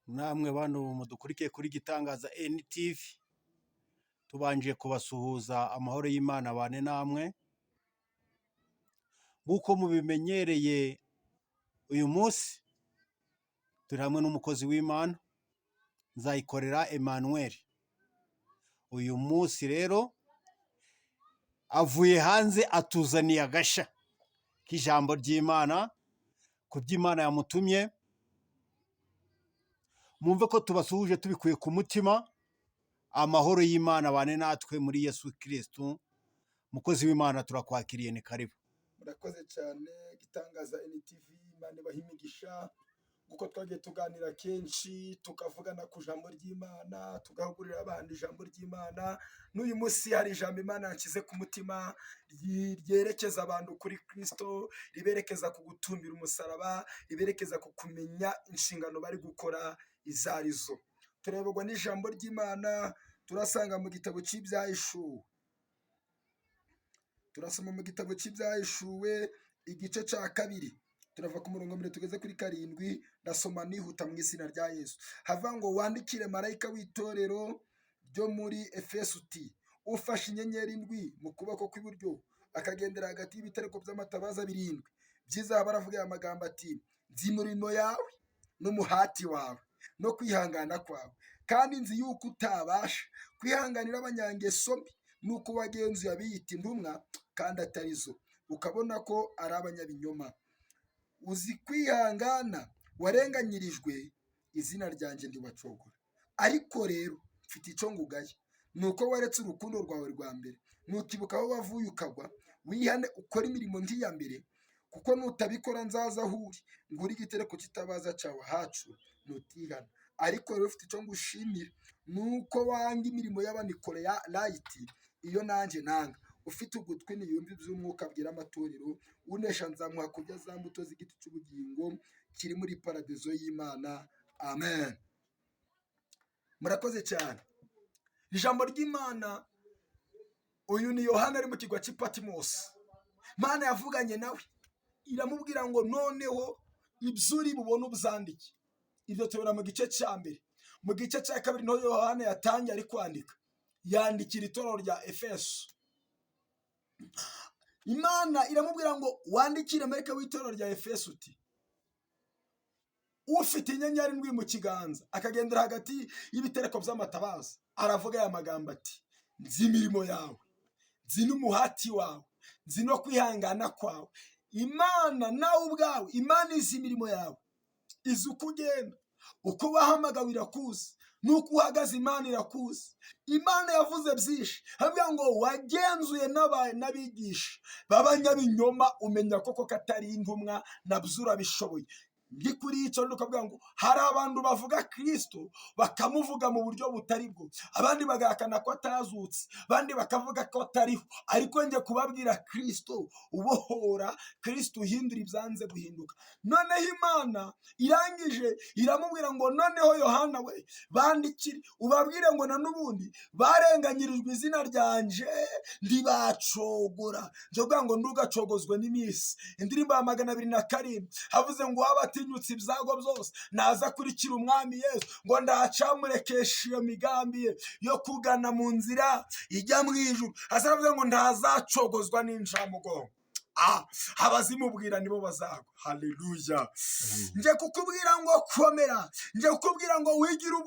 Namwe bantu mudukurikiye kuri Gitangaza NTV, tubanje kubasuhuza, amahoro y'Imana abane namwe. Nk'uko mubimenyereye, uyu munsi turi hamwe n'umukozi w'Imana Nzayikorera Emmanuel. Uyu munsi rero avuye hanze atuzaniye agasha k'ijambo ry'Imana ku by'Imana yamutumye. Mwumve ko tubasuhuje tubikuye ku mutima. Amahoro y'Imana abane natwe muri Yesu Kirisitu. Mukozi w'Imana, turakwakiriye, ni karibu. Murakoze cyane, Gitangaza NTV, Imana ibaha imigisha. Kuko twagiye tuganira kenshi, tukavugana ku ijambo ry'Imana, tugahugurira abandi ijambo ry'Imana, n'uyu munsi hari ijambo Imana yanshyize ku mutima ryerekeza abantu kuri Kristo, riberekeza ku gutumbira umusaraba, riberekeza ku kumenya inshingano bari gukora izo arizo. Tureberwa n'ijambo ry'Imana turasanga mu gitabo cy'Ibyahishuwe. Turasoma mu gitabo cy'Ibyahishuwe igice cya 2, turava ku murongo 1 tugeze kuri 7. Ndasoma nihuta mu izina rya Yesu. Hava ngo: "Wandikire marayika w'itorero ryo muri Efeso uti: ufashe inyenyeri ndwi mu kuboko kw'iburyo, akagendera hagati y'ibitereko by'amatabaza birindwi by'izahabu, aravuga aya magambo ati: Nzi imirimo yawe n'umuhati wawe no kwihangana kwawe, kandi nzi yuko utabasha kwihanganira abanyangeso mbi, nuko wagenzuye abiyita intumwa kandi atari zo, ukabona ko ari abanyabinyoma. Uzi kwihangana, warenganyirijwe izina ryanjye, ntiwacogora. Ariko rero mfite icyo ngugaya, ni uko waretse urukundo rwawe rwa mbere. Nukibuka aho wavuye ukagwa, wihane ukore imirimo nk'iya mbere, kuko nutabikora nzaza aho uri ngure igitereko cy'itabaza cyawe ahacu nutihana. Ariko rero ufite icyo ngushimira, ni uko wanga imirimo y'Abanikorayiti, iyo nanjye nanga. Ufite ugutwi niyumve iby'Umwuka abwira amatorero. Unesha nzamuha kurya za mbuto z'igiti cy'ubugingo kiri muri paradizo y'Imana. Amen." Murakoze cyane. Ijambo ry'Imana, uyu ni Yohana ari mu kirwa cy'i Patimosi. Imana yavuganye nawe, iramubwira ngo: "Noneho ibyo uri bubone ubyandike." Ibyo tubona mu gice cya 1. Mu gice cya 2 niho Yohana yatangiye ari kwandika, yandikira itorero rya Efeso. Imana iramubwira ngo: "Wandikire marayika w'itorero rya Efeso uti: ufite inyenyeri ndwi mu kiganza, akagendera hagati y'ibitereko by'amatabaza, aravuga aya magambo ati: Nzi imirimo yawe, nzi n'umuhati wawe, nzi no kwihangana kwawe." Imana nawe ubwawe, Imana izi imirimo yawe, izi uko ugenda, uko wahamagawe irakuzi, n'uko uhagaze Imana irakuzi. Imana yavuze byinshi, havuga ngo wagenzuye n'abigisha b'abanyabinyoma, umenya koko ko atari intumwa, nabyo urabishoboye. Ndi kuri icyo ukavuga ngo hari abantu bavuga Kirisito bakamuvuga mu buryo butari bwo, abandi bagahakana ko atazutse, abandi bakavuga ko atariho, ariko njye kubabwira Kirisito ubohora, Kirisito uhindura ibyanze guhinduka. Noneho Imana irangije iramubwira ngo: "Noneho Yohana we, bandikire ubabwire ngo na n'ubundi barenganyirijwe izina ryanje ntibacogora." Nzovuga ngo ndugacogozwe n'iminsi. Indirimbo ya 207 havuze ngo waba atinyutse ibyago byose naza akurikira Umwami Yesu, ngo ndacamurekesha iyo migambi ye yo kugana mu nzira ijya mu ijuru. Hasi aravuze ngo ntazacogozwa n'incamugongo. Abazimubwira nibo bazagwa. Haleluya! Njye kukubwira ngo komera, njye kukubwira ngo wigire ubwo.